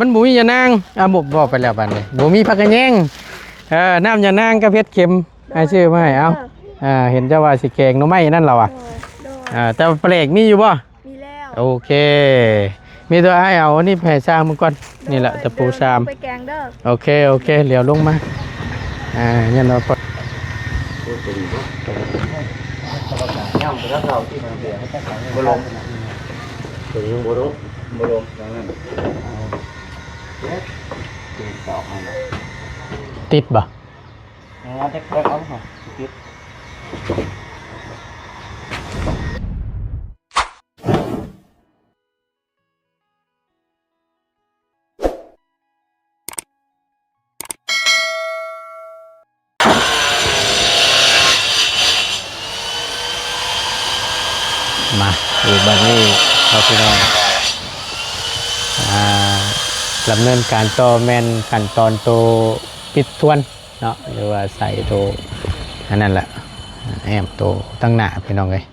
ມັນບໍ່ມີຍານາງ ອ່າ ບໍ່ ເວົ້າໄປແລ້ວບາດນີ້ ບໍ່ມີຜັກກະແຍງ ເອີ ນ້ຳຍານາງກັບເຫັດເຂັມ ໃຫ້ຊື້ມາໃຫ້ ເອົາ ເອີ ເອີ ເຫັນເຈົ້າວ່າຊິແກງໜໍ່ໄມ້ນັ້ນລະວະ ໂດຍ ໂດຍ ອ່າ ແຕ່ວ່າປາແດກມີຢູ່ບໍ່? ມີແລ້ວ ໂອເຄ ມີແຕ່ອ້າຍເອົາອັນນີ້ໄປໃຫ້ຊ່າງມັນກ່ອນ ໂດຍ ນີ້ແຫຼະຕະປູຊາມ ເດີ ໄປແກງເດີ ໂອເຄ ໂອເຄ ຫຼຽວລົງມາ ອ່າ ຍັນວ່າ ບໍ່ລົງ ຕົວນີ້ຍັງບໍ່ລົງ ບໍ່ລົງ ຕິດບໍ່? ເອີ ເອົາຕິດ ເອົາຕິດ. ມາ ຢູ່ບັດນີ້ເນາະພີ່ນ້ອງ ອ່າ ດຳເນີນການຕໍ່ແມ່ນຂັ້ນຕອນໂຕປິດທວນເນາະ ຫຼືວ່າໃສ່ໂຕອັນນັ້ນແຫຼະ ແອ້ມໂຕຕັ້ງໜ້າພີ່ນ້ອງເອີຍ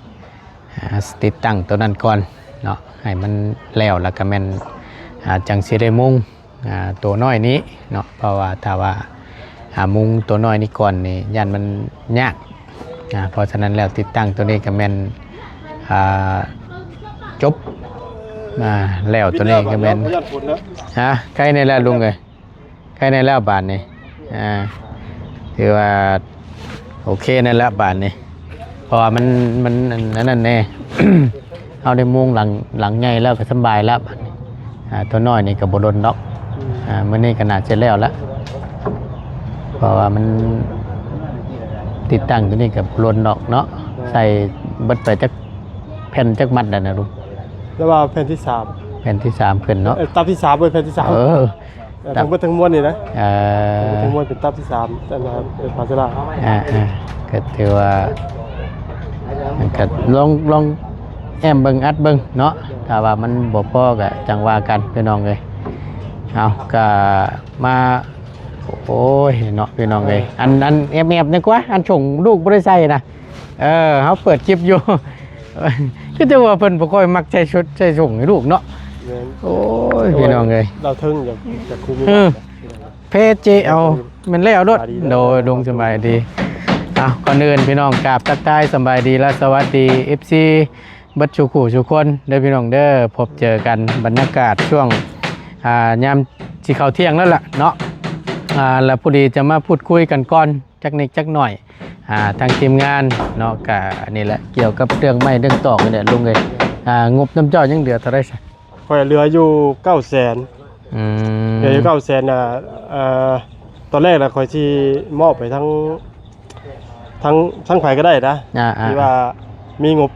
ອ່າ ຕິດຕັ້ງໂຕນັ້ນກ່ອນເນາະ ໃຫ້ມັນແລ້ວ ແລ້ວກໍແມ່ນ ອ່າ ຈັ່ງຊິໄດ້ມຸງ ອ່າ ໂຕນ້ອຍນີ້ເນາະ ເພາະວ່າຖ້າວ່າ ອ່າ ມຸງໂຕນ້ອຍນີ້ກ່ອນນີ້ ຢ້ານມັນຍາກ ອ່າ ເພາະສະນັ້ນແລ້ວ ຕິດຕັ້ງໂຕນີ້ກໍແມ່ນ ອ່າ ຈົບ ອ່າ ແລ້ວໂຕນີ້ກໍແມ່ນ ຮະ ໃກ້ນີ້ແຫຼະລຸງເອີຍ ໃກ້ແນ່ແລ້ວບາດນີ້ ອ່າ ຖືວ່າໂອເຄແນ່ແລ້ວບາດນີ້ ເພາະວ່າມັນ ມັນອັນນັ້ນແນ່ ເຮົາໄດ້ມຸງຫຼັງ ຫຼັງໃຫຍ່ແລ້ວກໍສຳບາຍແລ້ວບາດນີ້ ອ່າ ຕົວນ້ອຍນີ້ກໍບໍ່ດົນດອກ ອ່າ ມື້ນີ້ກໍໜ້າຈະແລ້ວລະ ເພາະວ່າມັນຕິດຕັ້ງຕົວນີ້ກໍບໍ່ດົນດອກເນາະ ໃສ່ເບິດໄປຈັກແຜ່ນຈັກມັດແລ້ວນະລຸງ? ແລ້ວວ່າແຜ່ນທີສາມ ແຜ່ນທີສາມຂຶ້ນເນາະ ເອີ ຕັບທີສາມ ເອີ ແຜ່ນທີສາມ ເອີ ເອີ ທັງໝົດທັງມວນນີ້ນະ ເອີ ທັງໝົດທັງມວນເປັນຕັບທີສາມ ອັນນັ້ນເປັນພາສາລາ ອ່າໆ ກໍຖືວ່າ ກໍລອງ ລອງແອ້ມເບິ່ງ ອັດເບິ່ງເນາະ ຖ້າວ່າມັນບໍ່ພໍກໍຈັ່ງວ່າກັນພີ່ນ້ອງເອີຍ ເອົາ ກໍມາ ໂອ້ຍເນາະ ພີ່ນ້ອງເອີຍ ອັນ ອັນແອບໆ ນີ້ກວ່າ ອັນຊົງລູກບໍ່ໄດ້ໃສ່ນະ ເອີ ເຮົາເປີດຄລິບຢູ່ ຄືແຕ່ວ່າເພິ່ນບໍ່ຄ່ອຍມັກໃສ່ຊຸດໃສ່ຊົງໃຫ້ລູກເນາະ ແມ່ນ ໂອ້ຍ ພີ່ນ້ອງເອີຍ ລາວເທິງຢາກ ຢາກຄຸມ ເອີ ເພເຈເອົາ ແມ່ນແລ້ວໂລດ ໂດຍ ລຸງສະບາຍດີ ເອົາ ກ່ອນອື່ນພີ່ນ້ອງກາບທັກທາຍສະບາຍດີ ແລະ ສະຫວັດດີ ເອັຟຊີ ເບິດສູ່ຄູ່ສູ່ຄົນເດີພີ່ນ້ອງເດີ ພົບເຈີກັນບັນຍາກາດຊ່ວງ ອ່າ ຍາມຊິເຂົ້າທ່ຽງແລ້ວລະເນາະ ອ່າ ແລ້ວພໍດີຈະມາພູດຄຸຍກັນກ່ອນ ຈັກນິດຈັກໜ້ອຍ ອ່າ ທາງທີມງານເນາະ ກະອັນນີ້ແຫຼະ ກ່ຽວກັບເລື່ອງໄມ້ເລື່ອງຕອກນີ້ແຫຼະລຸງເອີຍ ອ່າ ງົບນຳເຈົ້າຍັງເຫຼືອເທົ່າໃດຊະ? ຂ້ອຍເຫຼືອຢູ່ເກົ້າແສນ ອືມ ເຫຼືອຢູ່ເກົ້າແສນນະ ເອີ ຕອນແລກນະຂ້ອຍຊິມອບໃຫ້ທາງ ທາງ ທາງໃຜກໍໄດ້ນະ ອ່າໆ ທີ່ວ່າມີງົບ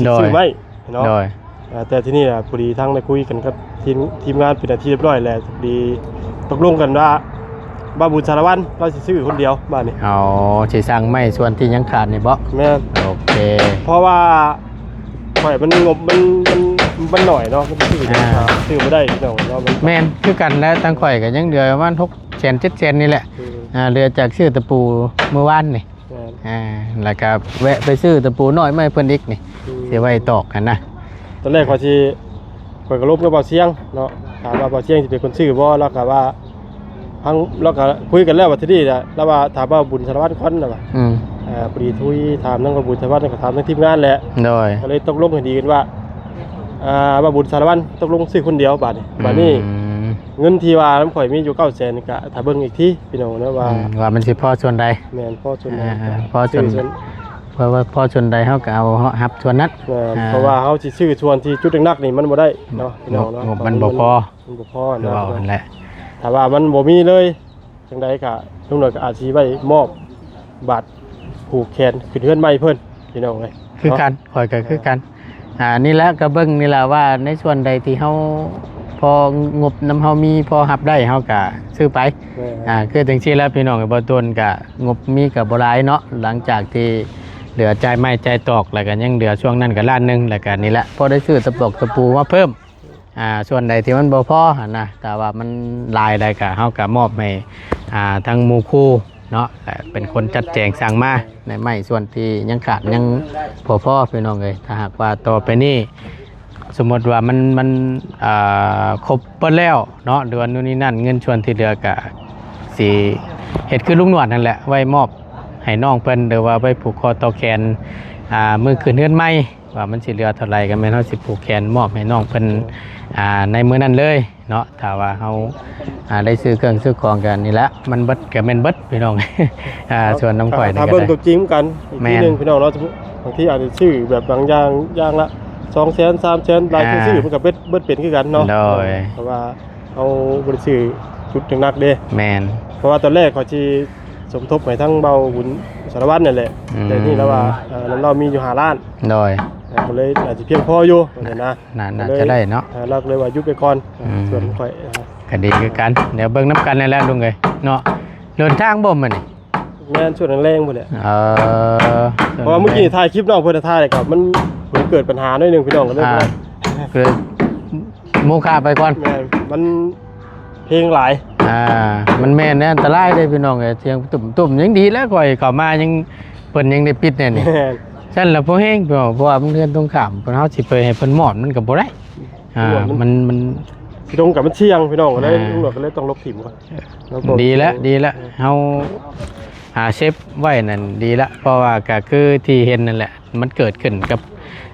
ໂດຍ ຊື້ໄມ້ເນາະ ໂດຍ ເອີ ແຕ່ທີນີ້ນະ ພໍດີທາງໄດ້ຄຸຍກັນກັບທີມ ທີມງານເປັນທີ່ຮຽບຮ້ອຍແລ້ວ ພໍດີຕົກລົງກັນວ່າ ບ່າວບຸນສາລະວັນລາວຊິຊື້ຄົນດຽວບາດນີ້ ເອົາ ຊິສັ່ງໄມ້ສ່ວນທີ່ຍັງຂາດນີ້ບໍ? ແມ່ນ ໂອເຄ ເພາະວ່າຂ້ອຍມັນງົບມັນ ມັນ ມັນໜ້ອຍເນາະ ມັນຊື້ ອ່າ ຊື້ບໍ່ໄດ້ພີ່ນ້ອງເນາະ ມັນ ແມ່ນຄືກັນແຫຼະ ທາງຂ້ອຍກໍຍັງເຫຼືອປະມານຫົກແສນ ເຈັດແສນນີ້ແຫຼະ ອືມ ອ່າ ເຫຼືອຈາກຊື້ຕະປູມື້ວານນີ້ ແມ່ນ ອ່າ ແລ້ວກໍແວະໄປຊື້ຕະປູນ້ອຍມາໃຫ້ເພິ່ນອີກນີ້ ອືມ ຊິໄວ້ຕອກຫັ້ນນະ ຕອນແລກຂ້ອຍຊິ ຂ້ອຍກໍລົມກັບບ່າວຊຽງເນາະ ຖາມວ່າບ່າວຊຽງຊິເປັນຄົນຊື້ບໍ່ ລາວກໍວ່າ ທາງ ລາວກໍຄຸຍກັນແລ້ວວ່າທີນີ້ລະ ລາວວ່າຖາມບ່າວບຸນສາລະວັນກ່ອນລະວ່າ ອືມ ເອີ ພໍດີທຸຍຖາມທາງບ່າວບຸນສາລະວັນ ກໍຖາມທາງທີມງານແຫຼະ ໂດຍ ກໍເລີຍຕົກລົງກັນດີກັນວ່າ ອ່າ ບ່າວບຸນສາລະວັນຕົກລົງຊື້ຄົນດຽວບາດນີ້ ອືມ ບາດນີ້ ເງິນທີ່ວ່ານຳຂ້ອຍມີຢູ່ເກົ້າແສນນີ້ ກະຖ້າເບິ່ງອີກທີພີ່ນ້ອງເນາະວ່າ ອືມ ວ່າມັນຊິພໍສ່ວນໃດ ແມ່ນ ພໍສ່ວນໃດ ອ່າ ພໍສ່ວນ ເພາະວ່າພໍສ່ວນໃດເຮົາກໍເອົາຮັບສ່ວນນັ້ນ ແມ່ນ ອ່າ ເພາະວ່າເຮົາຊິຊື້ສ່ວນທີ່ຈຸດໜັກໆນີ້ມັນບໍ່ໄດ້ເນາະ ພີ່ນ້ອງເນາະ ງົບມັນບໍ່ພໍ ມັນບໍ່ພໍ ຄືເວົ້າຫັ້ນແຫຼະ ຖ້າວ່າມັນບໍ່ມີເລີຍ ຈັ່ງໃດກະລຸງໜ້ອຍກໍອາດຊິໄວ້ມອບບາດຜູກແຂນຂຶ້ນເຮືອນໃໝ່ເພິ່ນ ພີ່ນ້ອງເອີຍ ຄືກັນ ເນາະ ຂ້ອຍກໍຄືກັນ ອ່າ ນີ້ແຫຼະ ກໍເບິ່ງນີ້ແຫຼະວ່າໃນສ່ວນໃດທີ່ເຮົາພໍ ງົບນຳເຮົາມີ ພໍຮັບໄດ້ ເຮົາກໍຊື້ໄປ ແມ່ນ ອ່າ ຄືຈັ່ງຊີ້ແຫຼະ ພີ່ນ້ອງເອີຍ ບໍ່ຕົນກໍງົບມີກໍບໍ່ຫຼາຍເນາະ ຫຼັງຈາກທີ່ເຫຼືອຈ່າຍໄມ້ຈ່າຍຕອກ ແລ້ວກໍຍັງເຫຼືອຊ່ວງນັ້ນກໍລ້ານໜຶ່ງ ແລ້ວກໍນີ້ແຫຼະ ພໍໄດ້ຊື້ຕະປອກຕະປູມາເພີ່ມ ອ່າ ສ່ວນໃດທີ່ມັນບໍ່ພໍຫັ້ນນະ ຖ້າວ່າມັນຫຼາຍໃດກໍເຮົາກໍມອບໃຫ້ ອ່າ ທາງໝູ່ຄູ່ເນາະ ເປັນຄົນຈັດແຈງສັ່ງມາ ໃນໄມ້ສ່ວນທີ່ຍັງຂາດຍັງບໍ່ພໍ ພີ່ນ້ອງເອີຍ ຖ້າຫາກວ່າຕໍ່ໄປນີ້ ສົມມຸດວ່າມັນ ມັນ ອ່າ ຄົບເບິດແລ້ວເນາະ ຫຼືວ່າໂນ່ນນີ້ນັ້ນ ເງິນສ່ວນທີ່ເຫຼືອກະຊິເຮັດຄືລຸງໜວດຫັ້ນແຫຼະ ໄວ້ມອບໃຫ້ນ້ອງເພິ່ນ ຫຼືວ່າໄວ້ຜູກຄໍຕໍ່ແຂນ ອ່າ ມື້ຂຶ້ນເຮືອນໃໝ່ ວ່າມັນຊິເຫຼືອເທົ່າໃດ ກໍແມ່ນເຮົາຊິຜູກແຂນມອບໃຫ້ນ້ອງເພິ່ນ ອ່າ ໃນມື້ນັ້ນເລີຍເນາະ. ຖ້າວ່າເຮົາ ອ່າ ໄດ້ຊື້ເຄື່ອງຊື້ຂອງກັນນີ້ແຫຼະ ມັນເບິດກໍແມ່ນເບິດພີ່ນ້ອງ ອ່າ ສ່ວນນຳຂ້ອຍນີ້ ຖ້າເບິ່ງຕົວຈິງກັນອີກທີໜຶ່ງ ແມ່ນ ພີ່ນ້ອງເນາະ. ບາງທີອາດຈະຊື້ແບບບາງຢ່າງ ຢ່າງລະສອງແສນ ສາມແສນ ຫຼາຍ ອ່າ ຊື້ມັນກໍເບິດ ເບິດເປັນຄືກັນເນາະ. ໂດຍ ເພາະວ່າ ເຮົາບໍ່ໄດ້ຊື້ຈຸດໜັກໆເດ້. ແມ່ນ ເພາະວ່າຕອນແລກຂ້ອຍຊິສົມທົບໃຫ້ທາງເບົາບຸນສາລະວັນນັ້ນແຫຼະ ອືມ ແຕ່ນີ້ລາວວ່າ ເອີ ລາວມີຢູ່ຫ້າລ້ານ. ໂດຍ ເອີ ກໍເລີຍອາດຈະພຽງພໍຢູ່ວ່າຊັ້ນນະ. ໜ້າ ໜ້າຈະໄດ້ເນາະ. ເອີ ລາວກໍເລີຍວ່າຢຸດໄປກ່ອນ. ອືມ ສ່ວນຂ້ອຍ ເອີ ກໍດີຄືກັນ ດຽວເບິ່ງນຳກັນແຫຼະລຸງເອີຍເນາະ. ເດີນທາງບໍ່ມື້ນີ້? ແມ່ນ ຊ່ວງແລງໆພຸ້ນແຫຼະ. ເອີ ເພາະວ່າມື້ກີ້ຖ່າຍຄລິບນ້ອງເພິ່ນ ຖ່າຍແລ້ວກໍມັນ ມັນເກີດບັນຫາໜ້ອຍໜຶ່ງ ພີ່ນ້ອງ ກໍເລີຍ ອ່າ ກໍເລີຍໂມຄະໄປກ່ອນ. ແມ່ນ ມັນເພງຫຼາຍ. ອ່າ ມັນແມ່ນແນວອັນຕະລາຍເດ້ພີ່ນ້ອງເອີຍ ສຽງຕຸ້ມໆ. ຍັງດີແລ້ວຂ້ອຍເຂົ້າມາຍັງ ເພິ່ນຍັງໄດ້ປິດແນ່ນີ້. ແມ່ນ ຊັ້ນລະພໍແຮງ ເພາະວ່າມັນເຮືອນຕົງຂ້າມ ເພິ່ນ ເຮົາຊິໄປໃຫ້ເພິ່ນມອດມັນກໍບໍ່ໄດ້. ອ່າ ມັນ ມັນ ມັນ ພີ່ນ້ອງ ກໍມັນສ່ຽງ ພີ່ນ້ອງ ກໍເລີຍ ອ່າ ລຸງຫຼວດກໍເລີຍຕ້ອງລົບຖິ້ມກ່ອນ. ເອີ ດີແລ້ວ ດີແລ້ວ ເຮົາ ອ່າ ເຊບໄວ້ນັ້ນດີລະ ເພາະວ່າກໍຄືທີ່ເຫັນນັ້ນແຫຼະ ມັນເກີດຂຶ້ນກັບ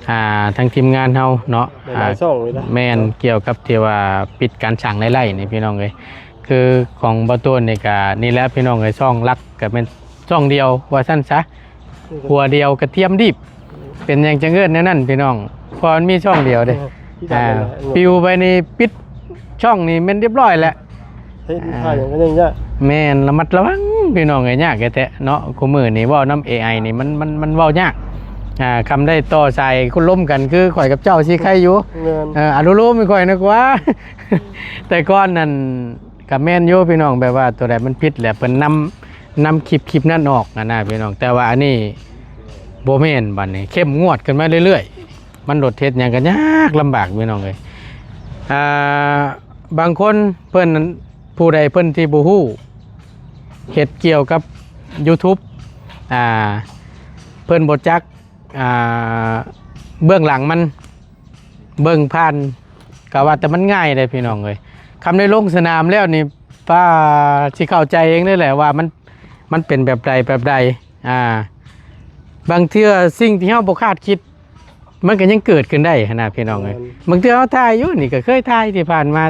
ອ່າ ທາງທີມງານເຮົາເນາະ. ຫຼາຍໆ ອ່າ ຊ່ອງເລີຍນະ. ແມ່ນ ເນາະ ກ່ຽວກັບທີ່ວ່າປິດການສ້າງລາຍໄດ້ນີ້ພີ່ນ້ອງເອີຍ ຄືຂອງບໍ່ໂຕນນີ້ກໍນີ້ແຫຼະພີ່ນ້ອງເອີຍ ຊ່ອງຫຼັກກໍແມ່ນຊ່ອງດຽວວ່າຊັ້ນຊະ. ຫົວດຽວກະທຽມດີບ ເປັນຫຍັງຈັ່ງເອີ້ນແນວນັ້ນພີ່ນ້ອງ ເພາະມັນມີຊ່ອງດຽວເດ້. ເອີ ຄືກັນ ອ່າ ນັ້ນແຫຼະ ປິວໄປນີ້ ປິດຊ່ອງນີ້ແມ່ນຮຽບຮ້ອຍແລ້ວ. ເຮັດ ອ່າ ຖ່າຍຫຍັງກໍຍັງຍາກ. ແມ່ນ ລະມັດລະວັງພີ່ນ້ອງເອີຍ ຍາກແທ້ໆເນາະ. ຄູ່ມື້ນີ້ເວົ້ານຳເອໄອນີ້ ມັນ ມັນ ມັນເວົ້າຍາກ. ອ່າ ຄຳໄດ້ຕໍ່ສາຍຄຸນລົມກັນ ຄືຂ້ອຍກັບເຈົ້າຊິໄຄຢູ່. ແມ່ນ ເອີ ອາໂລໂລມໃຫ້ຂ້ອຍນະກວ່າ. ແຕ່ກ່ອນນັ້ນ ກໍແມ່ນຢູ່ພີ່ນ້ອງ ແບບວ່າຕົວໃດມັນຜິດແຫຼະ ເພິ່ນນຳ ນຳຄລິບ ຄລິບນັ້ນອອກຫັ້ນນະພີ່ນ້ອງ. ແຕ່ວ່າອັນນີ້ບໍ່ແມ່ນ ບັດນີ້ເຂັ້ມງວດຂຶ້ນມາເລື້ອຍໆ ມັນໂລດເຮັດຫຍັງກໍຍາກລຳບາກພີ່ນ້ອງເອີຍ. ອ່າ ບາງຄົນເພິ່ນ ຜູ້ໃດເພິ່ນທີ່ບໍ່ຮູ້ ເຮັດກ່ຽວກັບ YouTube ອ່າ ເພິ່ນບໍ່ຈັກ ອ່າ ເບື້ອງຫຼັງມັນ ເບິ່ງຜ່ານກໍວ່າແຕ່ມັນງ່າຍເດ້ພີ່ນ້ອງເອີຍ. ຄຳໄດ້ລົງສະໜາມແລ້ວນີ້ ປ້າ ຊິເຂົ້າໃຈເອງເລີຍແຫຼະວ່າມັນ ມັນເປັນແບບໃດ ແບບໃດ. ອ່າ ບາງເທື່ອສິ່ງທີ່ເຮົາບໍ່ຄາດຄິດ ມັນກໍຍັງເກີດຂຶ້ນໄດ້ຫັ້ນນະພີ່ນ້ອງເອີຍ. ແມ່ນ ບາງເທື່ອເຮົາຖ່າຍຢູ່ ນີ້ກໍເຄີຍຖ່າຍທີ່ຜ່ານມາ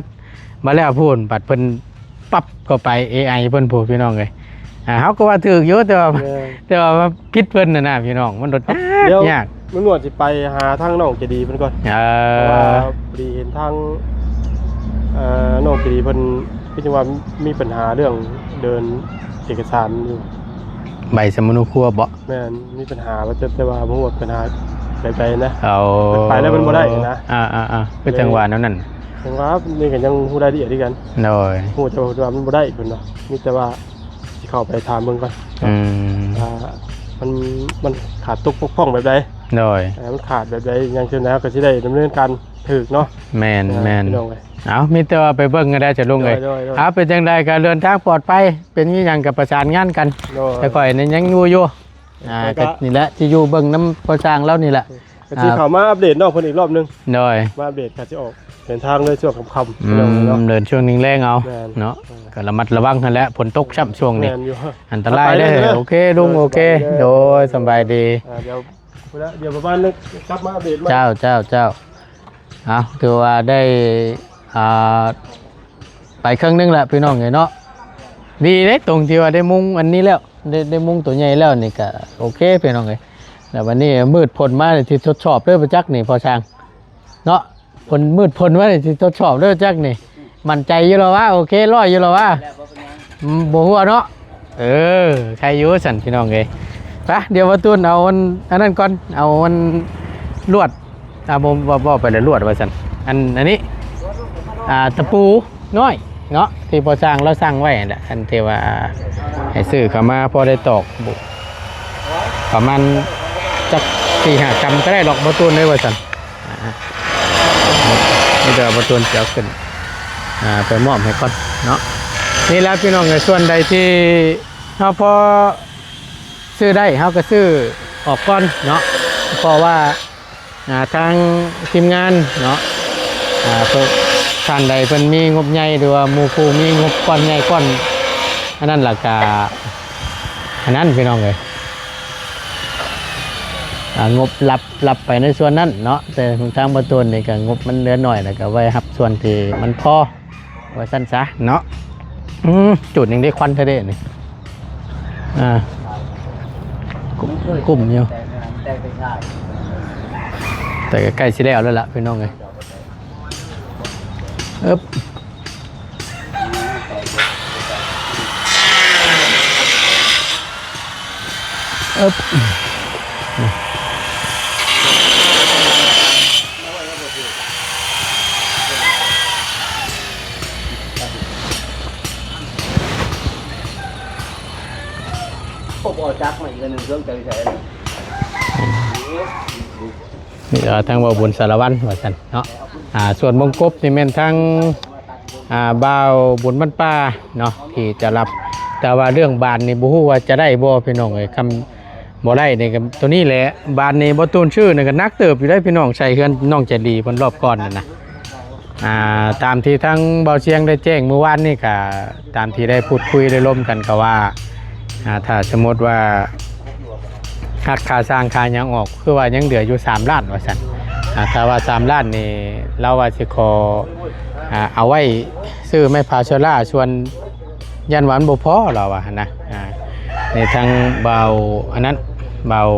ບາດແລ້ວພຸ້ນ ບັດເພິ່ນ ປັບເຂົ້າໄປ ເອໄອເພິ່ນພຸ້ນພີ່ນ້ອງເອີຍ. ອ່າ ເຮົາກໍວ່າຖືກຢູ່ ແຕ່ວ່າ ແມ່ນ ແຕ່ວ່າມາຜິດເພິ່ນຫັ້ນນະພີ່ນ້ອງ ມັນໂລດຍາກ ແລ້ວຍາກ. ລຸງໜວດຊິໄປຫາທາງນ້ອງໃຈດີເພິ່ນກ່ອນ. ເອີ ເພາະວ່າພໍດີເຫັນທາງ ເອີ ນ້ອງໃຈດີເພິ່ນ ຄືຈັ່ງວ່າມີບັນຫາເລື່ອງເດີນເອກະສານຢູ່ ໃບສຳມະໂນຄົວບໍ? ແມ່ນ ມີບັນຫາວ່າ ແຕ່ ແຕ່ວ່າບໍ່ຮູ້ວ່າບັນຫາແບບໃດນະ. ເອົາ ໄປແລ້ວມັນບໍ່ໄດ້ນະ. ອ່າໆໆ ຄືຈັ່ງວ່າແນວນັ້ນ ຈັ່ງວ່ານີ້ກໍຍັງຮູ້ລາຍລະອຽດຄືກັນ. ໂດຍ ຮູ້ແຕ່ວ່າມັນບໍ່ໄດ້ເພິ່ນວ່າ ມີແຕ່ວ່າຊິເຂົ້າໄປຖາມເບິ່ງກ່ອນ. ອືມ ວ່າມັນ ມັນຂາດຕົກບົກຜ່ອງແບບໃດ. ໂດຍ ເອີ ມັນຂາດແບບໃດຫຍັງຊີ້ນະ ກໍຊິໄດ້ດຳເນີນການຖືກເນາະ. ແມ່ນ ເອີ ແມ່ນ ພີ່ນ້ອງເອີຍ. ເອົາ ມີແຕ່ວ່າໄປເບິ່ງກັນໄດ້ຈ້ະລຸງເອີຍ. ໂດຍໆໆ ເອົາ ເປັນຈັ່ງໃດກໍເດີນທາງປອດໄພ ເປັນອີ່ຫຍັງກໍປະສານງານກັນ. ໂດຍ ແຕ່ຂ້ອຍນີ້ຍັງຢູ່ຢູ່. ອ່າ ແລ້ວກໍ ກໍນີ້ແຫຼະ ຊິຢູ່ເບິ່ງນຳພໍ່ຊ່າງລາວນີ້ແຫຼະ ກໍຊິເຂົ້າມາອັບເດດນ້ອງເພິ່ນອີກລອບໜຶ່ງ. ໂດຍ ມາອັບເດດ ກໍຊິອອກເດີນທາງເລີຍຊ່ວງຄ່ຳໆ ອືມ ເນາະ ເດີນຊ່ວງແລງໆເອົາ. ແມ່ນ ເນາະ ເອີ ກໍລະມັດລະວັງຫັ້ນແຫຼະ ຝົນຕົກຊ້ຳຊ່ວງນີ້. ແມ່ນຢູ່ ອັນຕະລາຍເດີ. ໂອເຄ ລຸງ ໂອເຄ ໂດຍ ສະບາຍດີ. ອ່າ ດຽວ ພຸ້ນລະ ດຽວປະມານນີ້ກັບມາອັບເດດໃໝ່. ເຈົ້າ ເຈົ້າ ເຈົ້າ. ເອົາ ຖືວ່າໄດ້ ອ່າ ໄປເຄິ່ງໜຶ່ງແລ້ວພີ່ນ້ອງເອີຍເນາະ. ດີເດ້ ຕົງທີ່ວ່າໄດ້ມຸງອັນນີ້ແລ້ວ ໄດ້ ໄດ້ມຸງຕົວໃຫຍ່ແລ້ວນີ້ກະໂອເຄພີ່ນ້ອງເອີຍ. ແລ້ວບັດນີ້ມືດພົ້ນມານີ້ຊິທົດສອບເດີບໍ່ຈັກນີ້ພໍ່ຊ່າງເນາະ. ຝົນ ມືດພົ້ນມານີ້ຊິທົດສອບເດີຈັກນີ້ ໝັ້ນໃຈຢູ່ແລ້ວວະ ໂອເຄຮ້ອຍຢູ່ແລ້ວວະ. ອືມ ບໍ່ຮົ່ວເນາະ. ເອີ ໄຄຢູ່ຊັ້ນພີ່ນ້ອງເອີຍ. ໄປ ດຽວບ່າວຕູນເອົາອັນ ອັນນັ້ນກ່ອນ ເອົາອັນລວດ ອ່າ ບໍ່ ບໍ່ ບໍ່ໄປແລ້ວລວດວ່າຊັ້ນ ອັນ ອັນນີ້ ອ່າ ຕະປູນ້ອຍເນາະ ທີ່ພໍ່ຊ່າງລາວສັ່ງໄວ້ຫັ້ນແຫຼະ ອັນທີ່ວ່າໃຫ້ຊື້ເຂົ້າມາພໍໄດ້ຕອກ ປະມານຈັກສີ່ຫ້າກຳກໍໄດ້ດອກບ່າວຕູນເອີຍວ່າຊັ້ນ. ອ່າ ມີແຕ່ວ່າບ່າວຕູນຊິເອົາຂຶ້ນ ອ່າ ໄປມອບໃຫ້ກ່ອນເນາະ. ນີ້ແຫຼະພີ່ນ້ອງເອີຍ ສ່ວນໃດທີ່ເຮົາພໍຊື້ໄດ້ ເຮົາກໍຊື້ອອກກ່ອນເນາະ ເພາະວ່າ ອ່າ ທາງທີມງານເນາະ ອ່າ ເພິ່ນ ທ່ານໃດເພິ່ນມີງົບໃຫຍ່ ຫຼືວ່າໝູ່ຄູ່ມີງົບກ້ອນໃຫຍ່ກ້ອນ ອັນນັ້ນລະກະ ອັນນັ້ນພີ່ນ້ອງເອີຍ ອ່າ ງົບລັບ ລັບໄປໃນສ່ວນນັ້ນເນາະ ແຕ່ທາງບໍ່ຕົນນີ້ກະງົບມັນເຫຼືອໜ້ອຍ ລະກະໄວ້ຮັບສ່ວນທີ່ມັນພໍ ວ່າຊັ້ນຊະເນາະ. ອືມ ຈູດຍັງໄດ້ຄວັນແທ້ເດ້ນີ້ ອ່າ ກຸ້ມຢູ່ ແຕ່ກໍໃກ້ຊິແລ້ວແລ້ວລະພີ່ນ້ອງເອີຍ. ເອີບ ເອີບ ບໍ່ຈັກມາອີກອັນໜຶ່ງ ເຄື່ອງຈັກຢູ່ໃສ? ນີ້ ເອີ ທາງບ່າວບຸນສາລະວັນວ່າຊັ້ນເນາະ. ອ່າ ສ່ວນວົງກົບນີ້ແມ່ນທາງ ອ່າ ບ່າວບຸນບ້ານປ່າເນາະ ທີ່ຈະລັບ ແຕ່ວ່າເລື່ອງບານນີ້ບໍ່ຮູ້ວ່າຈະໄດ້ບໍ່ພີ່ນ້ອງເອີຍ. ຄັນບໍ່ໄດ້ນີ້ກໍໂຕນີ້ແຫຼະ ບານນີ້ບໍ່ຕູນຊື້ນີ້ກໍໜັກເຕີບຢູ່ເດ້ພີ່ນ້ອງ ໃສ່ເຮືອນນ້ອງໃຈດີເພິ່ນລອບກ່ອນນັ້ນນະ. ອ່າ ຕາມທີ່ທາງບ່າວຊຽງໄດ້ແຈ້ງມື້ວານນີ້ ກໍຕາມທີ່ໄດ້ພູດຄຸຍໄດ້ລົມກັນ ກໍວ່າ ອ່າ ຖ້າສົມມຸດວ່າຫັກຄ່າຊ່າງຄ່າຫຍັງອອກ ຄືວ່າຍັງເຫຼືອຢູ່ສາມລ້ານວ່າຊັ້ນ. ອ່າ ຖ້າວ່າສາມລ້ານນີ້ ລາວວ່າຊິຂໍ ອ່າ ເອົາໄວ້ຊື້ໄມ້ພາໂຊລາ ສ່ວນຢ້ານວ່າມັນບໍ່ພໍ ລາວວ່າຫັ້ນນະ. ອ່າ ໃນທາງບ່າວອັນນັ້ນ ບ່າວ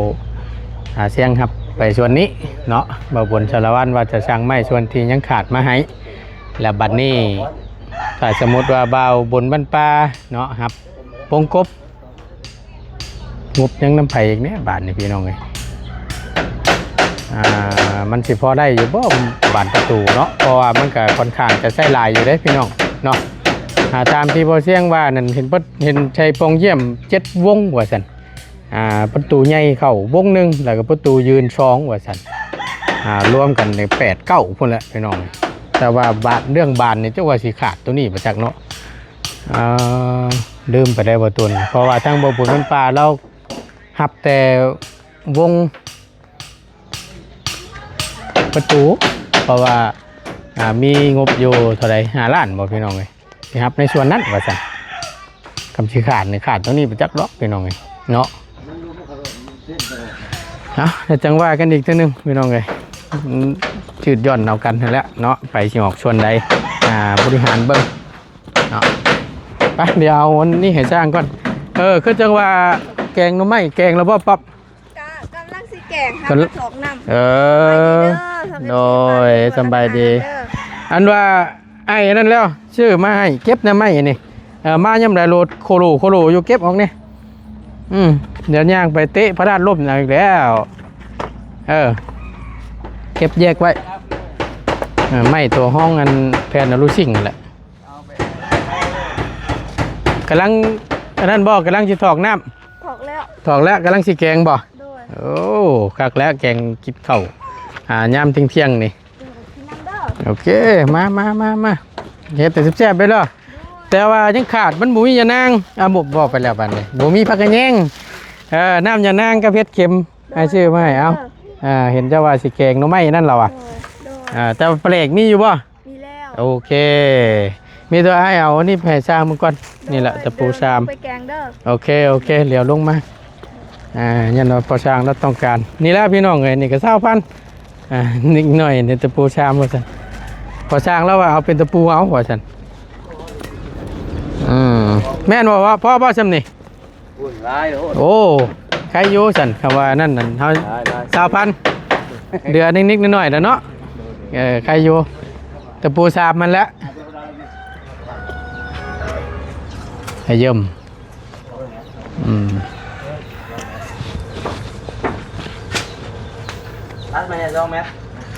ອ່າ ຊຽງຮັບໄປສ່ວນນີ້ເນາະ ບ່າວບຸນສາລະວັນວ່າຈະສັ່ງໄມ້ສ່ວນທີ່ຍັງຂາດມາໃຫ້. ແລ້ວບັດນີ້ຖ້າສົມມຸດວ່າບ່າວບຸນບ້ານປ່າເນາະ ຮັບວົງກົບ ງົບຍັງນຳໃຜອີກແດ່ບາດນີ້ພີ່ນ້ອງເອີຍ. ອ່າ ມັນຊິພໍໄດ້ຢູ່ບໍ່ບານປະຕູເນາະ ເພາະວ່າມັນກະຄ່ອນຂ້າງຈະໃຊ້ຫຼາຍຢູ່ເດ້ພີ່ນ້ອງເນາະ. ອ່າ ຕາມທີ່ບ່າວຊຽງວ່ານັ້ນ ເຫັນເພິ່ນ ເຫັນໃສ່ປ່ອງຢ້ຽມເຈັດວົງວ່າຊັ້ນ. ອ່າ ປະຕູໃຫຍ່ເຂົ້າວົງໜຶ່ງ ແລ້ວກໍປະຕູຢືນສອງວ່າຊັ້ນ. ອ່າ ລວມກັນໄດ້ແປດເກົ້າພຸ້ນແຫຼະພີ່ນ້ອງ. ແຕ່ວ່າບານ ເລື່ອງບານນີ້ ຈັກວ່າຊິຂາດໂຕນີ້ບໍ່ຈັກເນາະ. ອ່າ ລືມໄປໄດ້ບໍ່ຕົນ ເພາະວ່າທາງບ່າວບຸນບ້ານປ່າລາວຮັບແຕ່ວົງປະຕູ ເພາະວ່າ ອ່າ ມີງົບຢູ່ເທົ່າໃດ ຫ້າລ້ານບໍ່ພີ່ນ້ອງເອີຍ. ຊິຮັບໃນສ່ວນນັ້ນວ່າຊັ້ນ. ຄຳຊິຂາດນີ້ຂາດຕົງນີ້ບໍ່ຈັກດອກພີ່ນ້ອງເອີຍເນາະ. ເອົາ ແລ້ວຈັ່ງວ່າກັນອີກເທື່ອໜຶ່ງພີ່ນ້ອງເອີຍ. ອືມ ຈືດຢ່ອນເອົາກັນຫັ້ນແຫຼະເນາະ ໃຜຊິອອກສ່ວນໃດ ອ່າ ບໍລິຫານເບິ່ງເນາະ. ໄປ ດຽວເອົາອັນນີ້ໃຫ້ຊ່າງກ່ອນ. ເອີ ຄືຈັ່ງວ່າແກງໜໍ່ໄມ້ ແກງແລ້ວບໍ່ປັອບ? ກະກຳລັງຊິແກງ ກະ ຫາກະຖອກນ້ຳ. ເອີ ໂດຍ ສະບາຍດີ. ອັນວ່າອ້າຍອັນນັ້ນແລ້ວ ຊື້ມາໃຫ້ເກັບແນວໄມ້ນີ້ ເອີ ມາຍາມໃດໂລດໂຄໂລໂຄໂລຢູ່ ເກັບອອກແດ່. ອືມ ດຽວຍ່າງໄປເຕະພະດາດລົ້ມເອົາອີກແລ້ວ. ເອີ ເກັບແຍກໄວ້. ເອີ ໄມ້ຕົວຮອງອັນແຜ່ນອະລູຊິງຫັ້ນແຫຼະ. ກຳລັງອັນນັ້ນບໍ່? ກຳລັງຊິຖອກນ້ຳ. ຖອກແລ້ວ ຖອກແລ້ວ ກຳລັງຊິແກງບໍ່? ໂດຍ. ໂອ້ ຄັກແລ້ວ ແກງກິນເຂົ້າ ອ່າ ຍາມທ່ຽງໆນີ້. ໂດຍ ກິນນ້ຳເດີ. ໂອເຄ ມາ ມາ ມາ ມາ ເຮັດແຕ່ແຊບໆໄປເດີ. ໂດຍ. ແຕ່ວ່າຍັງຂາດ ມັນບໍ່ມີຍານາງ. ອ່າ ບໍ່ ເວົ້າໄປແລ້ວບັດນີ້ ບໍ່ມີຜັກກະແຍງ. ເອີ ນ້ຳຍານາງກັບເຫັດເຂັມ ໂດຍ ອ້າຍຊື້ມາໃຫ້. ເອົາ ເອີ ອ່າ ເຫັນເຈົ້າວ່າຊິແກງໜໍ່ໄມ້ນັ້ນລະວ່າ. ໂດຍ ໂດຍ. ອ່າ ແຕ່ປາແຫຼກມີຢູ່ບໍ່? ມີແລ້ວ. ໂອເຄ ມີແຕ່ອ້າຍເອົາອັນນີ້ໄປໃຫ້ຊ່າງເບິ່ງກ່ອນ. ໂດຍ. ນີ້ແຫຼະ ຕະປູຊາມ ໄປແກງເດີ. ໂອເຄ ໂອເຄ ຫຼຽວລົງມາ. ອ່າ ຍັນວ່າພໍ່ຊ່າງລາວຕ້ອງການ ນີ້ແຫຼະພີ່ນ້ອງເອີຍ. ນີ້ກໍຊາວພັນ ອ່າ ນິດໜ້ອຍນີ້ ຕະປູຊາມວ່າຊັ້ນ. ພໍ່ຊ່າງລາວວ່າເອົາເປັນຕະປູເອົາວ່າຊັ້ນ. ອືມ ແມ່ນບໍ່ ພໍບໍ່ຊ່ຳນີ້? ໂອ້ຍ ຫຼາຍໂພດ. ໂອ້ ໄຄຢູ່ຊັ້ນ ຄຳວ່ານັ້ນ ນັ້ນເຮົາ ຫຼາຍ ຫຼາຍ ຊາວພັນ ເຫຼືອນິດໆໜ້ອຍໆແລ້ວເນາະ. ເອີ ໄຄຢູ່ ຕະປູຊາມມັນແຫຼະ. ໃຫ້ເຢີມ ອືມ ຕັດມາແດ່ສອງແມັດ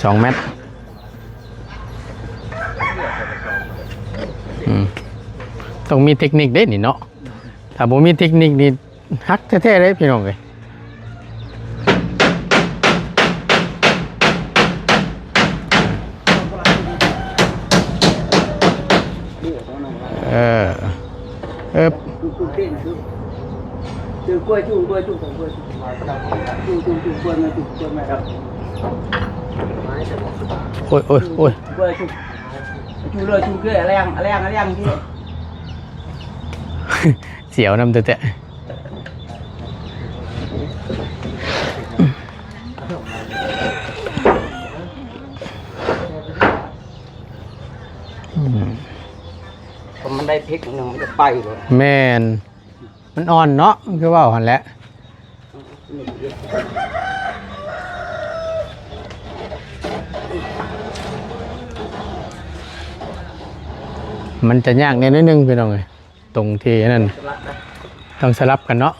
ສອງແມັດ. ອືມ ຕ້ອງມີເຕັກນິກເດ້ນີ້ເນາະ. ຖ້າບໍ່ມີເຕັກນິກນີ້ຫັກແທ້ໆເດ້ພີ່ນ້ອງເອີຍ. ເອີ ເອີບ. ໂອ້ຍ ໂອ້ຍ ໂອ້ຍ ສຽວນຳແທ້ໆ. ອືມ ຖ້າມັນໄດ້ພິກໜຶ່ງ ມັນຈະໄປເລີຍ. ແມ່ນ ມັນອ່ອນເນາະ ຄືເວົ້າຫັ້ນແຫຼະ. ມັນຈະຍາກແດ່ໜ້ອຍໜຶ່ງ ພີ່ນ້ອງເອີຍ. ຕົງທີ່ນັ້ນ ສະຫຼັບນະ ຕ້ອງສະຫຼັບກັນເນາະ.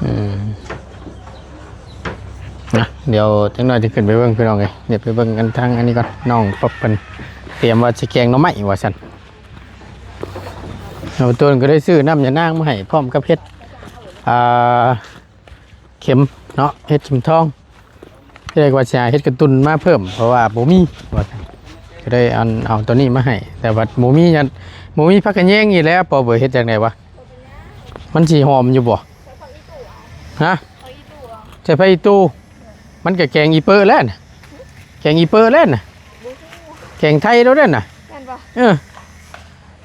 ອືມ ນະ ດຽວຈັກໜ້ອຍຈະຂຶ້ນໄປເບິ່ງ ພີ່ນ້ອງເອີຍ. ດຽວໄປເບິ່ງອັນທາງອັນນີ້ກ່ອນ ນ້ອງປອບເພິ່ນຕຽມວ່າຊິແກງໜໍ່ໄມ້ວ່າຊັ້ນ. ເອົາ ໂຕນກໍໄດ້ຊື້ນ້ຳຍານາງມາໃຫ້ ພ້ອມກັບເຫັດ ອ່າ ເຂັມເນາະ ເຫັດເຂັມທອງ. ທີ່ແລກວ່າຊິຫາເຫັດກະຕຸນມາເພີ່ມ ເພາະວ່າບໍ່ມີວ່າຊັ້ນ ກໍໄດ້ອັນ ເອົາໂຕນີ້ມາໃຫ້ ແຕ່ວ່າບໍ່ມີຫຍັງ ບໍ່ມີຜັກກະແຍງອີກແລ້ວ. ປອບເອີຍ ເຮັດຈັ່ງໃດວະ ມັນຊິຫອມຢູ່ບໍ່? ຮະ? ໃສ່ຜັກອີຕູ່ ມັນກໍແກງອີເປີແລ້ວນະ ແກງອີເປີແລ້ວນະ ແກງໄທໂລດແລ້ວນະ. ແມ່ນບໍ່? ເອີ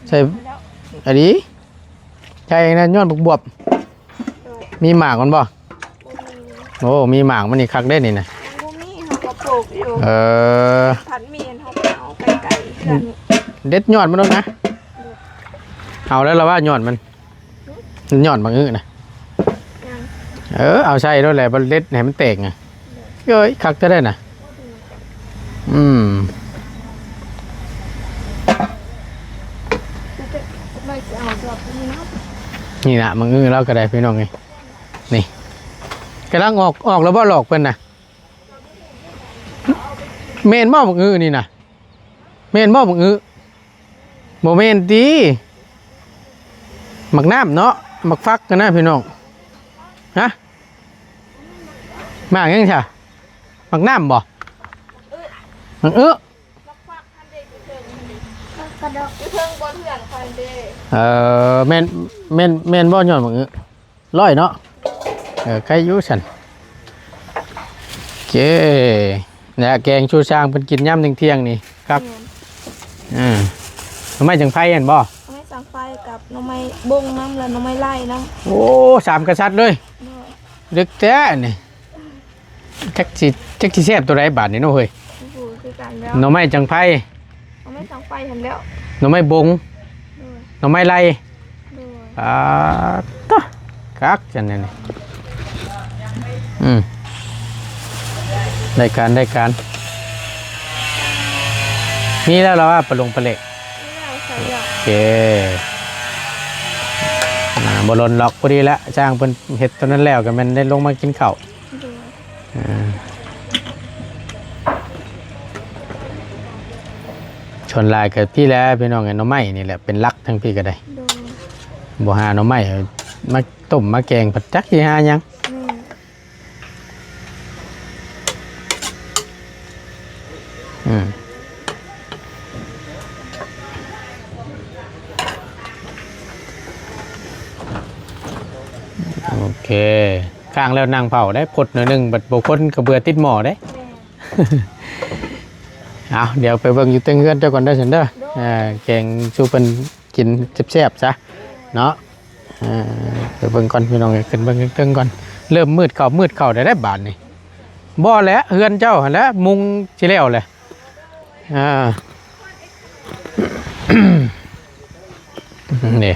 ໃສ່ ອັນນີ້ ໃສ່ນັ້ນ ຍ້ອນບັກບວບ ໂດຍ ມີໝາກມັນບໍ່? ບໍ່ມີ. ໂອ້ ມີໝາກມັນນີ້ຄັກເດ້ນີ້ນະ. ຍັງບໍ່ມີ ເຮົາກໍປູກຢູ່. ເອີ ພັດໝີ່ເຮົາກໍເອົາໄກໆ ເຮືອນນີ້ ເດັດຍອດມັນໂລດນະ. ໂດຍ ເອົາແລ້ວລະວ່າຍອດມັນ ຍອດບັກອຶນະ. ຍັງ ເອີ ເອົາໃສ່ໂລດແຫຼະ ເດັດໃຫ້ມັນແຕກນະ. ໂດຍ ເອີຍ ຄັກແທ້ໃດນະ. ອືມ ນີ້ລະ ບັກອຶລາວກໍໄດ້ ພີ່ນ້ອງເອີຍ. ນີ້ ກຳລັງອອກ ອອກແລ້ວບໍ່ ຫຼອກເພິ່ນນະ? ແມ່ນບໍ່ ບັກອຶນີ້ນະ? ແມ່ນບໍ່ ບັກອຶ? ບໍ່ແມ່ນຕິ? ໝາກນ້ຳເນາະ ໝາກຟັກຫັ້ນນະ ພີ່ນ້ອງ. ຮະ? ໝາກຫຍັງຊະ? ໝາກນ້ຳບໍ່? ໝາກອຶ? ເອີ ແມ່ນ ແມ່ນ ແມ່ນບໍ່ ຍ້ອນໝາກອຶ? ຮ້ອຍເນາະ. ເອີ ໄຄຢູ່ຊັ້ນ. ໂອເຄ ແລະ ແກງຊູຊ່າງເພິ່ນກິນຍາມທ່ຽງໆນີ້ຄັກ. ແມ່ນ ເອີ ໜໍ່ໄມ້ຈັງໄຟຫັ້ນບໍ່? ໜໍ່ໄມ້ຈັງໄຟກັບໜໍ່ໄມ້ບົງນຳ ແລະ ໜໍ່ໄມ້ໄລ່ນຳ. ໂອ້ ສາມກະສັດເລີຍ. ໂດຍ ເລິກແທ້ນີ້. ຈັກຊິ ຈັກຊິແຊບຕົວໃດບາດນີ້ເນາະເຮີ້ຍ. ບໍ່ຮູ້ຄືກັນແລ້ວ. ໜໍ່ໄມ້ຈັງໄຟ ໜໍ່ໄມ້ຈັງໄຟຫັ້ນແລ້ວ. ໜໍ່ໄມ້ບົງ ໂດຍ ໜໍ່ໄມ້ໄລ່. ໂດຍ ອ່າ ຕະ ຄັກຈັ່ງນັ້ນນີ້. ອືມ ໄດ້ການ ໄດ້ການ. ມີແລ້ວລະວ່າ ປາຫຼົງປາເຫຼັກ. ມີແລ້ວ ໃສ່ແລ້ວ. ໂອເຄ ອ່າ ບໍ່ດົນດອກ ພໍດີແລ້ວ ຊ່າງເພິ່ນເຮັດຕົວນັ້ນແລ້ວ ກໍແມ່ນໄດ້ລົງມາກິນເຂົ້າ. ໂດຍ ອ່າ ສ່ວນຫຼາຍກໍພີ້ແຫຼະ ພີ່ນ້ອງເອີຍ ໜໍ່ໄມ້ນີ້ແຫຼະເປັນຫຼັກ ທາງພີ້ກໍໄດ້. ໂດຍ ບໍ່ຫາໜໍ່ໄມ້ມາຕົ້ມມາແກງ ຈັກຊິຫາຫຍັງ. ແມ່ນ ອືມ ໂອເຄ ຄ້າງແລ້ວນັ່ງເຝົ້າໄດ້ ພົດໜ້ອຍໜຶ່ງ ບັດບໍ່ຄົນກໍເບື່ອຕິດໝໍ້ເດ້. ແມ່ນ ເອົາ ດຽວໄປເບິ່ງຢູ່ເທິງເຮືອນເຈົ້າກ່ອນເດີ ຊັ້ນເດີ. ໂດຍ ເອີ ແກງສູ່ເພິ່ນກິນແຊບໆຊະເນາະ. ເອີ ໄປເບິ່ງກ່ອນ ພີ່ນ້ອງເອີຍ ຂຶ້ນເບິ່ງເທິງໆກ່ອນ. ເລີ່ມມືດເຂົ້າ ມືດເຂົ້າໄດ້ ໄດ້ບາດນີ້. ບໍ່ແຫຼະ ເຮືອນເຈົ້າຫັ້ນແຫຼະ ມຸງຊິແລ້ວແຫຼະ. ອ່າ ນີ້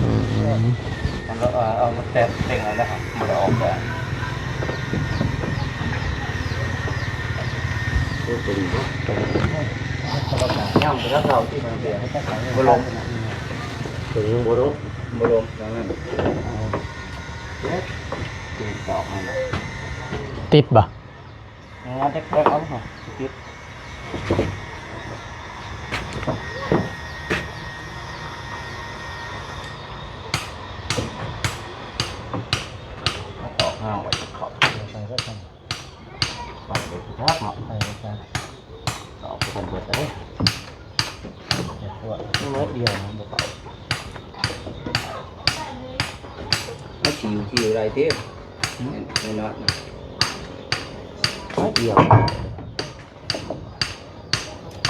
ອືມ ມັນກໍເອົາມາແຕະເຕັງເອົາແລ້ວ ບໍ່ໄດ້ອອກແລ້ວ. ໂອ້ ຕົວນີ້ບໍ່ ຕົວນີ້ຍັງບໍ່ທັນເຂົ້າທີ່ມັນເປັນ ບໍ່ລົງ ຕົວນີ້ຍັງບໍ່ລົງ ບໍ່ລົງ ຈັ່ງນັ້ນ ຕິດບໍ່? ເອົາແຕກໆ ເອົາ ຕິດ ເອົາອອກ ຫາໄວ້ ເຂົ້າ ໃສ່ເບິດ ໃສ່ເບິດ ຈັກເນາະ ໃສ່ເບິດ ເອົາໄປເບິດເລີຍ ໜ້ອຍດຽວ ບໍ່ເຂົ້າ ມັນຊິຢູ່ທີ່ໃດຕິ ໜ້ອຍໆ ໜ້ອຍດຽວ.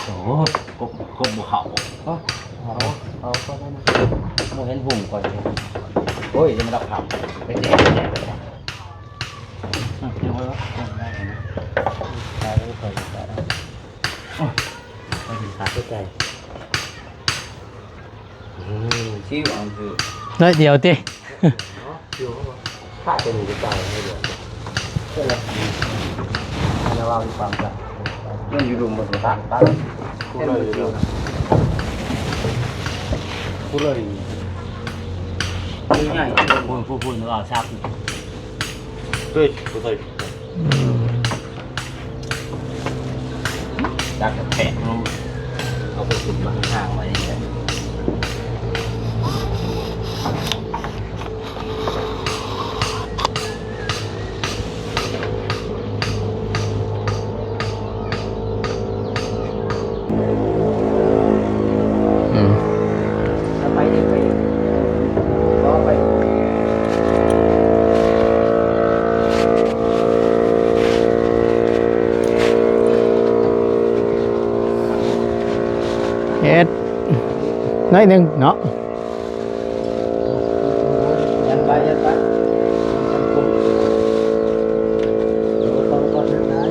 ໂອ້ຍ ກົບ ກົບບໍ່ເຂົ້າ ເອົາ ເອົາ ເອົາ ບໍ່ເຫັນຫຸ້ງກ່ອນ ໂອ້ຍ ຍັງບໍ່ໄດ້ເຂົ້າ ໄປແຈກ ໄປແຈກ ອືມ ຍັງບໍ່ໄດ້ ໄປໄປໄປ ໂອ້ຍ ໄປກິນຂ້າວໃກ້ໆ ອືມ ຊິວອັນຄື ໜ້ອຍດຽວຕິ ເນາະ ຢູ່ ຂ້າເປັນຢູ່ໃຕ້ໃຫ້ເດືອນ ເອີ ອັນລະວ່າມີຄວາມກັນ ມັນຢູ່ລຸ່ມໝົດ ຕາມ ຕາມ ຄູເລີຍຢູ່ ຄູເລີຍຢູ່ ໃຫຍ່ ພຸ້ນ ພຸ້ນ ພຸ້ນ ລາວຊັກ ເຮີ້ຍ ບໍ່ໃສ່ ອືມ ຈັກກະແທກ ເອົາໄປຂຶ້ນມາຂ້າງໄວ້ນີ້ແຫຼະ ອືມ ແລ້ວໄປອີກ ໄປອີກ ບໍ່ໄປ ເຮັດໜ້ອຍໜຶ່ງເນາະ. ຍັນໄປ ຍັນໄປ ມັນຄົມ ເອີ ເຂົ້າກ່ອນ ເຮັດໄດ້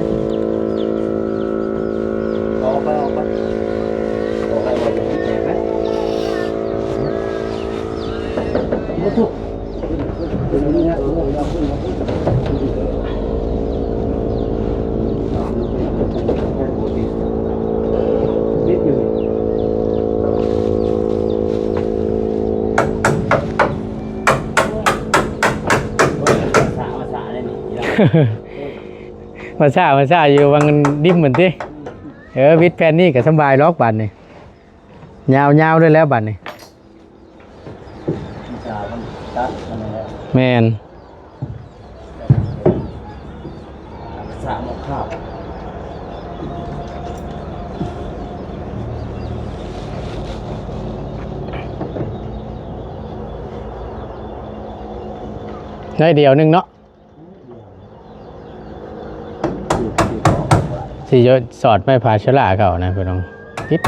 ມາຊ້າ ມາຊ້າຢູ່ວັງດິມພຸ້ນຕິ. ເອີ ວິດແຜ່ນນີ້ກໍສຳບາຍດອກບາດນີ້ ຍາວໆເລີຍແລ້ວບາດນີ້. ແມ່ນ ສາມຄາບ ໄດ້ດຽວໜຶ່ງເນາະ. ຊິຢອດສອດໄມ້ພາຊະລາເຂົານະພີ່ນ້ອງ ຕິດ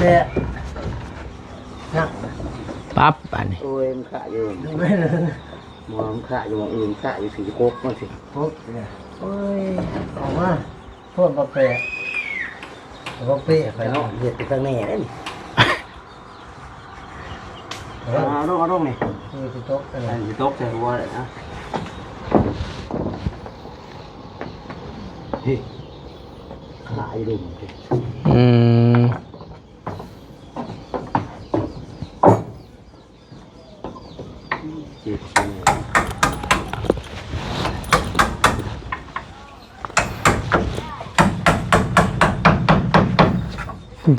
ແຕ່ ປັບບາດນີ້ ໂອ້ຍ ມັນຄາຢູ່ ໝໍມັນຄາຢູ່ ໝໍອື່ນຄາຢູ່ ສີ່ສິບຫົກມັນຊິ ຫົກເນຍ ໂອ້ຍ ອອກມາ ໂພດບໍ່ແປະ ບໍ່ເປະ ໄປເນາະ ເຮັດໄປຂ້າງແນ່ເດ້ນີ້. ເອົາລົງ ເອົາລົງນີ້ ຄືຊິຕົກ ເອີ ຊິຕົກໃສ່ຫົວເລີຍນະ ເຮີ້ຍ ຂາຍລຸມ ອືມ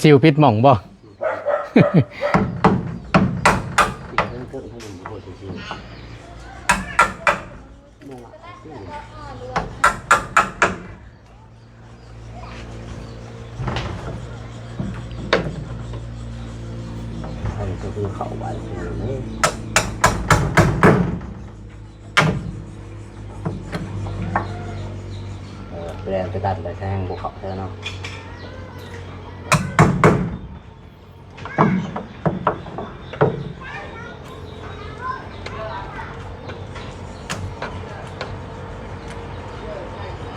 ຈິ້ວຜິດໝ່ອງບໍ່? ອັນນີ້ກໍຄືເຂົ້າໄວ້ນີ້ ເອີ ແປງໄປດັນໄປແທງບໍ່ເຂົ້າແທ້ເນາະ.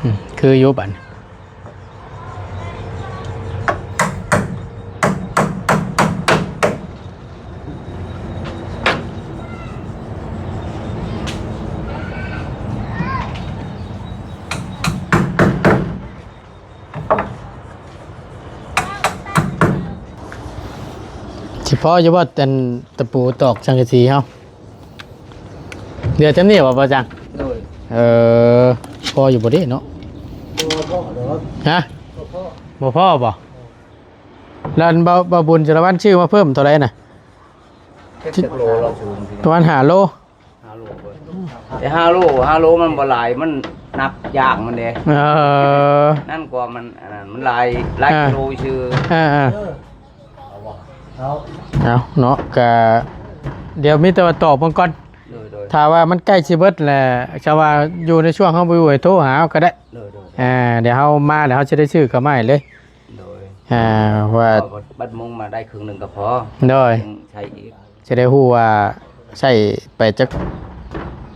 ອືມ ຄືຢູ່ບັດນີ້ ຊິພໍຢູ່ບໍ່ ອັນຕະປູຕອກສັງກະສີເຮົາ? ເຫຼືອຈຳນີ້ບໍ່ ບໍ່ຈັງ? ໂດຍ ເອີ ພໍຢູ່ບໍ່ເດເນາະ? ບໍ່ພໍດອກ ຮະ? ບໍ່ພໍ ບໍ່ພໍບໍ່? ແລ້ວອັນ ບ່າວ ບ່າວບຸນ ຈະລະວັນ ຊື້ມາເພີ່ມເທົ່າໃດນະ? ຈັກໂລລະ? ປະມານຫ້າໂລ. ຫ້າໂລເບິດ ແຕ່ຫ້າໂລ ຫ້າໂລມັນບໍ່ຫຼາຍ ມັນໜັກຢາງມັນເດ້ ເອີ ນັ້ນກວ່າມັນ ອັນນັ້ນມັນຫຼາຍ ຫຼາຍ ອ່າ ກິໂລຊື່ ອ່າ ອ່າ ເອົາ ເອົາເນາະ ກະດຽວມີແຕ່ວ່າຕອກເບິ່ງກ່ອນ ໂດຍ ໂດຍ ຖ້າວ່າມັນໃກ້ຊິເບິດແລ້ວ ຖ້າວ່າຢູ່ໃນຊ່ວງເຮົາບໍ່ຢູ່ໃຫ້ໂທຫາເຮົາກໍໄດ້ ໂດຍ ໂດຍ ອ່າ ດຽວເຮົາມາແລ້ວເຮົາຊິໄດ້ຊື້ເຂົ້າມາໃຫ້ເລີຍ ໂດຍ ອ່າ ວ່າບັດມຸງມາໄດ້ເຄິ່ງໜຶ່ງກໍພໍ ໂດຍ ໃຊ້ອີກ ຈະໄດ້ຮູ້ວ່າໃຊ້ໄປຈັກ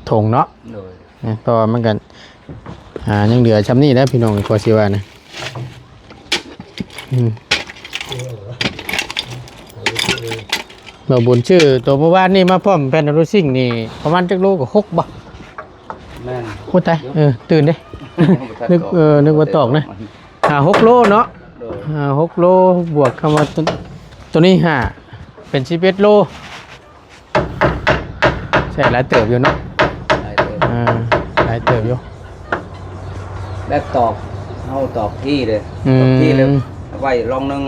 ຖົງເນາະ ໂດຍ ເພາະວ່າມັນກໍ ອ່າ ຍັງເຫຼືອຊ່ຳນີ້ແຫຼະພີ່ນ້ອງ ກໍຊິວ່ານະ ອືມ ບ່າວບຸນຊື້ໂຕມື້ວານນີ້ມາພ້ອມແຜ່ນໂລຊິງນີ້ ປະມານຈັກໂລ ກໍຫົກບໍ່? ແມ່ນ ໂອ້ ຕາຍ ເອີ ຕື່ນເດ້ ຍັງບໍ່ທັນ ນຶກ ຕອກ ເອີ ນຶກວ່າຕອກນະ ຫ້າຫົກໂລເນາະ ໂດຍ ຫ້າຫົກໂລ ບວກຄຳວ່າໂຕ ໂຕນີ້ຫ້າ ເປັນສິບເອັດໂລ ໃຊ້ຫຼາຍເຕີບຢູ່ເນາະ ຫຼາຍເຕີບ ອ່າ ຫຼາຍເຕີບຢູ່ ແບບຕອກ ເຮົາຕອກທີ່ເດ້ ອືມ ຕອກທີ່ເລີຍ ໄວ້ລອງໜຶ່ງ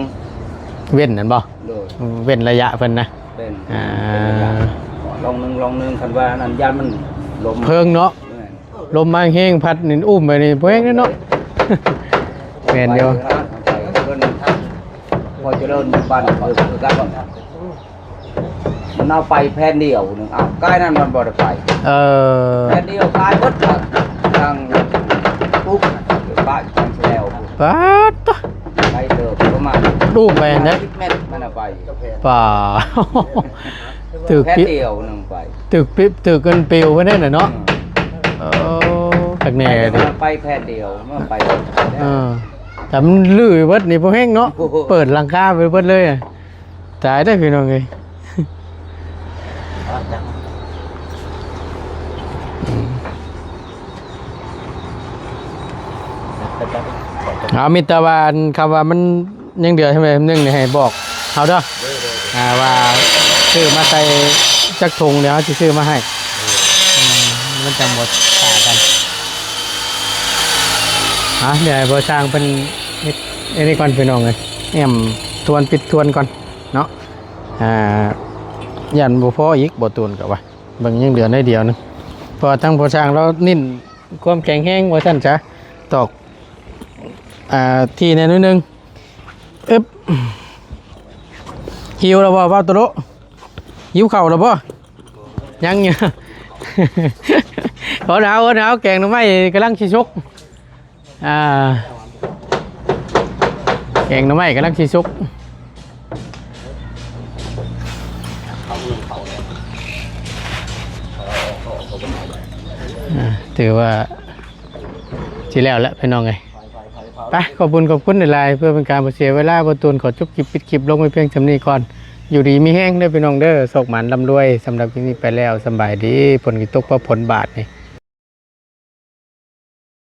ເວັ້ນນັ້ນບໍ່? ໂດຍ ເວັ້ນໄລຍະເພິ່ນນະ ເປັນ ອ່າ ເປັນໄລຍະ ລອງໜຶ່ງ ລອງໜຶ່ງ ຄັນວ່າອັນນັ້ນຢ້ານມັນລົມ ເພິ່ງເນາະ ແມ່ນ ລົມມາແຮງພັດນີ້ ອຸ້ມໄປນີ້ບໍ່ແຮງເດ້ເນາະ ແມ່ນຢູ່ ໄປເພິ່ນ ພໍຈະເລີນບ້ານເພິ່ນຄືກັນ ມັນເອົາໄປແຜ່ນດຽວໜຶ່ງ ເອົາ ກາຍນັ້ນມັນບໍ່ໄດ້ໄປ ເອີ ແຜ່ນດຽວກາຍເບິດ ທາງປຸກ ປະທາງແລ້ວ ປາດຕະ ໄກເຕີບ ປະມານ ດູບໄປຫັ້ນເດ້ ສິບແມັດມັນເອົາໄປ ປາ ຖືກ ແຜ່ນ ປິ ດຽວໜຶ່ງໄປ ຖືກປິ ຖືກກັນປິວໄປນັ້ນນະເນາະ ອືມ ເອີ ຄັກແນ່ເດ້ ໄປແຜ່ນດຽວ ມາໄປ ເອີ ແຕ່ມັນຮື້ເບິດນີ້ບໍ່ແຮງເນາະ ໂອ້ໂຫ ເປີດຫຼັງຄາໄປເບິດເລີຍ ຕາຍເດີ້ພີ່ນ້ອງເອີຍ. ເອົາ ມີແຕ່ວ່າ ອັນ ຄຳວ່າມັນຍັງເດືອດໃຫ້ໜຶ່ງນີ້ ໃຫ້ບອກເຮົາເດີ້ ອ່າ ວ່າຊື້ມາໃສ່ຈັກຖົງ ດຽວເຮົາຊິຊື້ມາໃຫ້ ອືມ ມັນຈັ່ງບໍ່ຄ້າກັນ. ອ່າ ດຽວໃຫ້ພໍ່ຊ່າງເພິ່ນເຮັດອັນນີ້ກ່ອນ ພີ່ນ້ອງເອີຍ ແອ້ມທວນ ປິດທວນກ່ອນເນາະ ອ່າ ຢ້ານບໍ່ພໍອີກ ບໍ່ຕູນກໍວ່າ ເບິ່ງຍັງເຫຼືອໜ້ອຍດຽວໜຶ່ງ ເພາະວ່າທາງພໍ່ຊ່າງລາວເນັ້ນຄວາມແຂງແຮງວ່າຊັ້ນຊະ ຕອກ ອ່າ ທີ່ແດ່ໜ້ອຍໜຶ່ງ ອຶບ ຫິວແລ້ວບໍ່ ເວົ້າໂຕໂລ? ຫິວເຂົ້າແລ້ວບໍ່? ຍັງຢູ່ ເອົາເອົາເອົາ ແກງໜໍ່ໄມ້ກຳລັງຊິສຸກ ອ່າ ແກງໜໍ່ໄມ້ກຳລັງຊິສຸກ ອ່າ ຖືວ່າຊິແລ້ວແລ້ວພີ່ນ້ອງເອີຍ ໄປ ຂອບຄຸນ ຂອບຄຸນຫຼາຍໆ ເພື່ອເປັນການບໍ່ເສຍເວລາ ບ່າວຕູນຂໍຈົບຄລິບ ປິດຄລິບລົງໄວ້ພຽງສ່ຳນີ້ກ່ອນ ຢູ່ດີມີແຮງເດີ້ພີ່ນ້ອງເດີ້ ໂຊກໝານລ່ຳລວຍ ສຳລັບຄລິບນີ້ໄປແລ້ວ ສຳບາຍດີ ຝົນກໍຕົກພໍຝົນບາດນີ້.